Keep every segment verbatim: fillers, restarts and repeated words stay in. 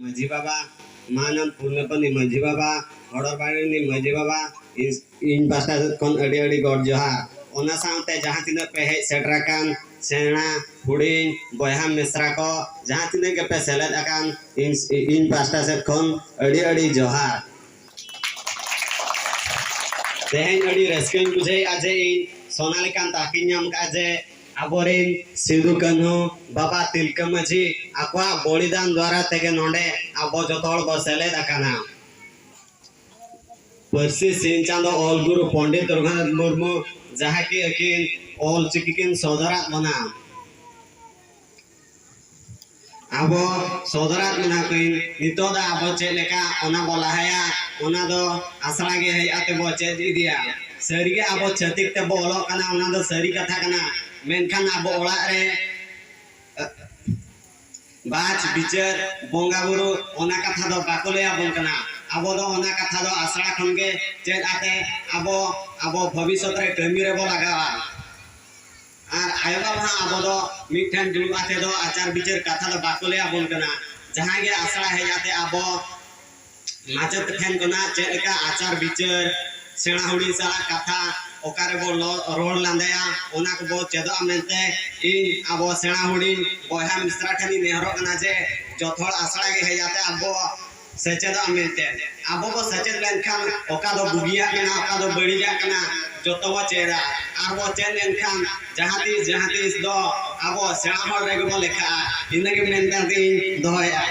ᱢᱟᱹᱡᱷᱤ ᱵᱟᱵᱟ, ᱢᱟᱱᱟᱱ ᱯᱩᱨᱱᱟᱯᱟᱱᱤ ᱢᱟᱹᱡᱷᱤ ᱵᱟᱵᱟ, ᱦᱚᱲᱚᱨ ᱵᱟᱲᱤ ᱨᱤᱱᱤᱡ ᱢᱟᱹᱡᱷᱤ ᱵᱟᱵᱟ, ᱤᱧ, ᱤᱧ ᱯᱟᱥᱴᱟ ᱥᱮᱫ ᱠᱷᱚᱱ ᱟᱹᱰᱤ ᱟᱹᱰᱤ ᱜᱚᱰ ᱡᱚᱦᱟᱨ᱾ ᱚᱱᱟ ᱥᱟᱶᱛᱮ ᱡᱟᱦᱟᱸ ᱛᱤᱱᱟᱹᱜ ᱯᱮ ᱦᱮᱡ ᱥᱮᱴᱮᱨ ᱟᱠᱟᱱ ᱥᱮᱬᱟ ᱦᱩᱰᱤᱧ ᱵᱚᱭᱦᱟ ᱢᱤᱥᱨᱟ ᱠᱚ, ᱡᱟᱦᱟᱸ ᱛᱤᱱᱟᱹᱜ ᱜᱮᱯᱮ ᱥᱮᱞᱮᱫ ᱟᱠᱟᱱ, ᱤᱧ, ᱤᱧ ᱯᱟᱥᱴᱟ ᱥᱮᱫ ᱠᱷᱚᱱ ᱟᱹᱰᱤ ᱟᱹᱰᱤ ᱡᱚᱦᱟᱨ᱾ ᱛᱮᱦᱮᱧ ᱟᱹᱰᱤ ᱨᱟᱹᱥᱠᱟᱹᱧ ᱵᱩᱡᱷᱟᱹᱣᱮᱫᱼᱟ ᱡᱮ ᱤᱧ ᱥᱚᱱᱟ ᱞᱮᱠᱟᱱ ᱛᱟᱹᱠᱤᱧ ᱧᱟᱢ ᱠᱟᱜᱼᱟ ᱡᱮ ᱟᱵᱚᱨᱮᱱ ᱥᱤᱫᱩ ᱠᱟᱹᱱᱦᱩ, ᱵᱟᱵᱟ ᱛᱤᱞᱠᱟᱹ ᱢᱟᱹᱡᱷᱤ ᱟᱠᱚᱣᱟᱜ ᱵᱚᱞᱤᱫᱟᱱ ᱫᱣᱟᱨᱟ ᱛᱮᱜᱮ ᱱᱚᱰᱮ ᱟᱵᱚ ᱡᱚᱛᱚ ᱦᱚᱲ ᱵᱚ ᱥᱮᱞᱮᱫ ᱟᱠᱟᱱᱟ᱾ ᱯᱟᱹᱨᱥᱤ ᱥᱤᱧ ᱪᱟᱸᱫᱚ ᱚᱞ ᱜᱩᱨᱩ ᱯᱚᱱᱰᱤᱛ ᱨᱚᱜᱷᱩᱱᱟᱛᱷ ᱢᱩᱨᱢᱩ ᱡᱟᱦᱟᱸ ᱠᱤ ᱟᱹᱠᱤᱱ ᱚᱞ ᱪᱤᱠᱤ ᱠᱤᱱ ᱥᱚᱫᱚᱨᱟᱫ ᱵᱚᱱᱟ, ᱟᱵᱚ ᱥᱚᱫᱚᱨᱟᱫ ᱵᱚᱱᱟ ᱠᱤᱱ, ᱱᱤᱛᱚᱜ ᱫᱚ ᱟᱵᱚ ᱪᱮᱫ ᱞᱮᱠᱟ ᱚᱱᱟ ᱵᱚ ᱞᱟᱦᱟᱭᱟ, ᱚᱱᱟ ᱫᱚ ᱟᱥᱲᱟ ᱜᱮ ᱦᱮᱡ ᱟᱛᱮ ᱵᱚ ᱪᱮᱫ ᱤᱫᱤᱭᱟ᱾ ᱥᱟᱹᱨᱤᱜᱮ ᱟᱵᱚ ᱪᱷᱟᱹᱛᱤᱠ ᱛᱮᱵᱚ ᱚᱞᱚᱜ ᱠᱟᱱᱟ, ᱚᱱᱟ ᱫᱚ ᱥᱟᱹᱨᱤ ᱠᱟᱛᱷᱟ ᱠᱟᱱᱟ, ᱢᱮᱱᱠᱷᱟᱱ ᱟᱵᱚ ᱚᱲᱟᱜ ᱨᱮ ᱵᱟᱪ ᱵᱤᱪᱟᱹᱨ, ᱵᱚᱸᱜᱟ ᱵᱩᱨᱩ, ᱚᱱᱟ ᱠᱟᱛᱷᱟ ᱫᱚ ᱵᱟᱠᱚ ᱞᱟᱹᱭ ᱟᱵᱚᱱ ᱠᱟᱱᱟ᱾ ᱟᱵᱚ ᱫᱚ ᱚᱱᱟ ᱠᱟᱛᱷᱟ ᱫᱚ ᱟᱥᱲᱟ ᱠᱷᱚᱱ ᱜᱮ ᱪᱮᱫ ᱟᱛᱮ ᱟᱵᱚ, ᱟᱵᱚ ᱵᱷᱚᱵᱤᱥᱥᱚᱛ ᱨᱮ ᱠᱟᱹᱢᱤ ᱨᱮᱵᱚ ᱞᱟᱜᱟᱣᱟ᱾ ᱟᱨ ᱟᱭᱳ ᱵᱟᱵᱟ ᱦᱚᱸ ᱟᱵᱚ ᱫᱚ ᱢᱤᱫᱴᱷᱮᱱ ᱫᱩᱲᱩᱵ ᱟᱛᱮ ᱫᱚ ᱟᱪᱟᱨ ᱵᱤᱪᱟᱹᱨ ᱠᱟᱛᱷᱟ ᱫᱚ ᱵᱟᱠᱚ ᱞᱟᱹᱭ ᱟᱵᱚᱱ ᱠᱟᱱᱟ᱾ ᱡᱟᱦᱟᱸᱭ ᱜᱮ ᱟᱥᱲᱟ ᱦᱮᱡ ᱟᱛᱮ ᱟᱵᱚ ᱢᱟᱪᱮᱛ ᱴᱷᱮᱱ ᱠᱷᱚᱱᱟᱜ ᱪᱮᱫ ᱞᱮᱠᱟ ᱟᱪᱟᱨ ᱵᱤᱪᱟᱹᱨ, ᱥᱮᱬᱟ ᱦᱩᱰᱤᱧ ᱥᱟᱞᱟᱜ ᱠᱟᱛᱷᱟ, ᱚᱠᱟ ᱨᱮᱵᱚ ᱞᱚ-, ᱨᱚᱲ ᱞᱟᱸᱫᱟᱭᱟ, ᱚᱱᱟ ᱠᱚᱵᱚ ᱪᱮᱫᱚᱜᱼᱟ ᱢᱮᱱᱛᱮ ᱤᱧ ᱟᱵᱚ ᱥᱮᱬᱟ ᱦᱩᱰᱤᱧ ᱵᱚᱭᱦᱟ ᱢᱤᱥᱨᱟ ᱴᱷᱮᱱᱤᱧ ᱱᱮᱦᱚᱨᱚᱜ ᱠᱟᱱᱟ ᱡᱮ ᱡᱚᱛᱚ ᱦᱚᱲ ᱟᱥᱲᱟ ᱜᱮ ᱦᱮᱡ ᱟᱛᱮ ᱟᱵᱚ ᱥᱮᱪᱮᱫᱚᱜᱼᱟ ᱢᱮᱱᱛᱮ᱾ ᱟᱵᱚ ᱵᱚ ᱥᱮᱪᱮᱫ ᱞᱮᱱᱠᱷᱟᱱ ᱚᱠᱟ ᱫᱚ ᱵᱩᱜᱤᱭᱟᱜ ᱠᱟᱱᱟ, ᱚᱠᱟ ᱫᱚ ᱵᱟᱹᱲᱤᱡᱟᱜ ᱠᱟᱱᱟ, ᱡᱚᱛᱚ ᱵᱚ ᱪᱮᱫᱟ᱾ ᱟᱨ ᱵᱚ ᱪᱮᱫ ᱞᱮᱱᱠᱷᱟᱱ ᱡᱟᱦᱟᱸ ᱛᱤᱥ, ᱡᱟᱦᱟᱸ ᱛᱤᱥ ᱫᱚ ᱟᱵᱚ ᱥᱮᱬᱟ ᱦᱚᱲ ᱨᱮᱜᱮ ᱵᱚ ᱞᱮᱠᱷᱟᱜᱼᱟ᱾ ᱤᱱᱟᱹᱜᱮ ᱢᱮᱱ ᱠᱟᱛᱮ ᱤᱧ ᱫᱚᱦᱚᱭᱮᱫᱼᱟ᱾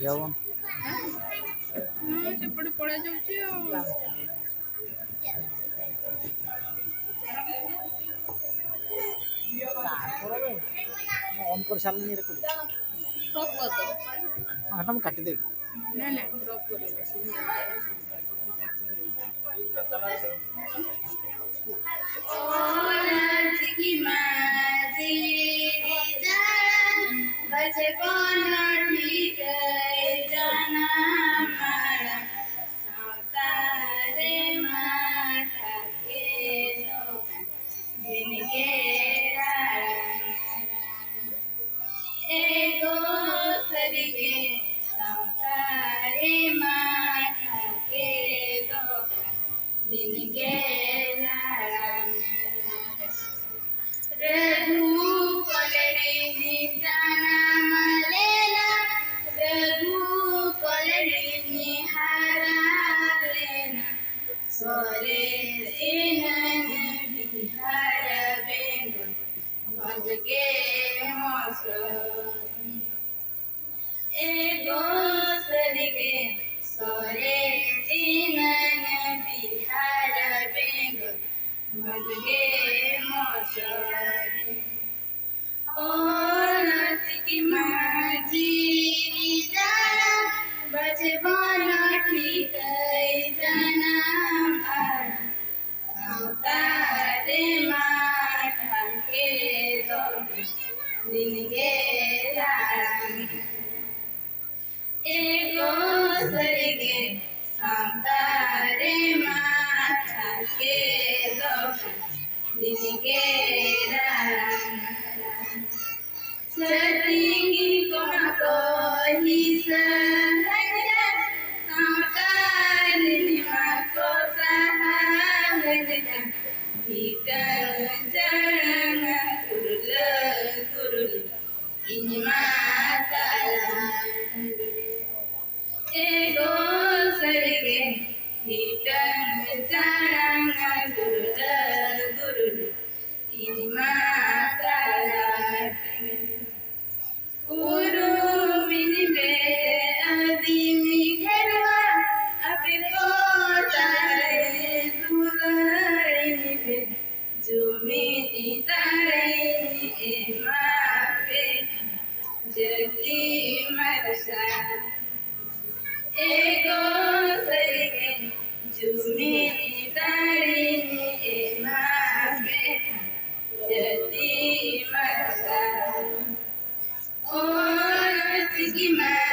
ᱡᱮᱢᱚᱱ ᱦᱮᱸ, ᱥᱮᱯᱚᱴᱮ ᱯᱚᱲᱟ ᱡᱟଉଛି ଆଉ। ତାପରେ ଅନ୍ କରିସାରିଲିଣି ରେକର୍ଡିଂ। କ୍ରପ୍ କରିଦେବ। ହଁ, ହେଟା ମୁଁ କାଟିଦେବି। ନାଇଁ, ନାଇଁ, କ୍ରପ୍ କରିବ। ᱮ ᱜᱚ ᱥᱟᱹᱨᱤᱜᱮ ᱥᱟᱶᱛᱟ ᱨᱮ ᱢᱟ ᱴᱷᱟᱠᱮ ᱫᱚ ᱠᱟᱱ ᱫᱤᱱ ᱜᱮ ᱦᱟᱲᱟᱢ ᱮᱱᱟ᱾ ᱨᱟᱹᱜᱷᱩ ᱠᱚᱞᱮ ᱨᱤᱱᱤ ᱡᱟᱱᱟᱢ ᱞᱮᱱᱟ, ᱨᱟᱹᱜᱷᱩ ᱠᱚᱞᱮ ᱨᱤᱱᱤ ᱦᱟᱨᱟ ᱞᱮᱱᱟ, ᱥᱚᱨᱮᱥ ᱮᱱᱟᱝ ᱵᱤᱦᱟᱨ ᱵᱮᱝᱜᱚᱞ ᱢᱚᱡᱽ ᱜᱮ ᱢᱚᱥᱚᱨ᱾ ᱮ ᱜᱚ ᱥᱟᱹᱨᱤᱜᱮ ᱥᱚᱨᱮᱥ ᱮᱱᱟᱝ ᱵᱤᱦᱟᱨ ᱵᱮᱝᱜᱚᱞ ᱢᱚᱡᱽ ᱜᱮ ᱢᱚᱥᱚᱨ᱾ ᱚᱞ ᱪᱤᱠᱤ ᱢᱟᱹᱡᱷᱤ ᱡᱟᱱᱟᱢ, ᱵᱟᱪᱷᱵᱚᱱ ᱴᱷᱤᱠᱟᱹᱭ ᱡᱟᱱᱟᱢ ᱟᱲᱟᱝ, ᱥᱟᱶᱛᱟ ᱨᱮ ᱢᱟ ᱴᱷᱟᱠᱮ ᱫᱚ ᱫᱤᱱ ᱜᱮ ᱦᱟᱲᱟᱢ᱾ ᱮ ᱜᱚ ᱥᱟᱹᱨᱤᱜᱮ ᱥᱟᱶᱛᱟ ᱨᱮ ᱢᱟ ᱴᱷᱟᱠᱮ ᱫᱚ ᱫᱤᱱ ᱜᱮ ᱦᱟᱲᱟᱢ᱾ ᱥᱟᱹᱛᱤ ᱠᱚᱢᱟ ᱠᱚ ᱦᱤᱥᱟᱹ ᱦᱟᱡᱟ, ᱥᱟᱶᱛᱟ ᱨᱤᱱ ᱢᱟ ᱠᱚ ᱥᱟᱦᱟ ᱦᱟᱡᱟ, ᱦᱤᱴᱟᱹᱝ ᱪᱟᱲᱟᱝ ᱠᱩᱨᱞᱟᱹ ᱠᱩᱨᱞᱤ ᱤᱧ ᱢᱟ ᱛᱟᱞᱟ᱾ ᱮ ᱜᱚ ᱥᱟᱹᱨᱤᱜᱮ ᱦᱤᱴᱟᱹᱝ ᱪᱟᱲᱟᱝ ᱜᱩᱨᱞᱟᱹ ᱜᱩᱨᱞᱤ ᱤᱧ ᱢᱟ ᱛᱟᱞᱟ᱾ ᱩᱨᱩᱢᱤᱧ ᱵᱮ ᱢᱮ᱾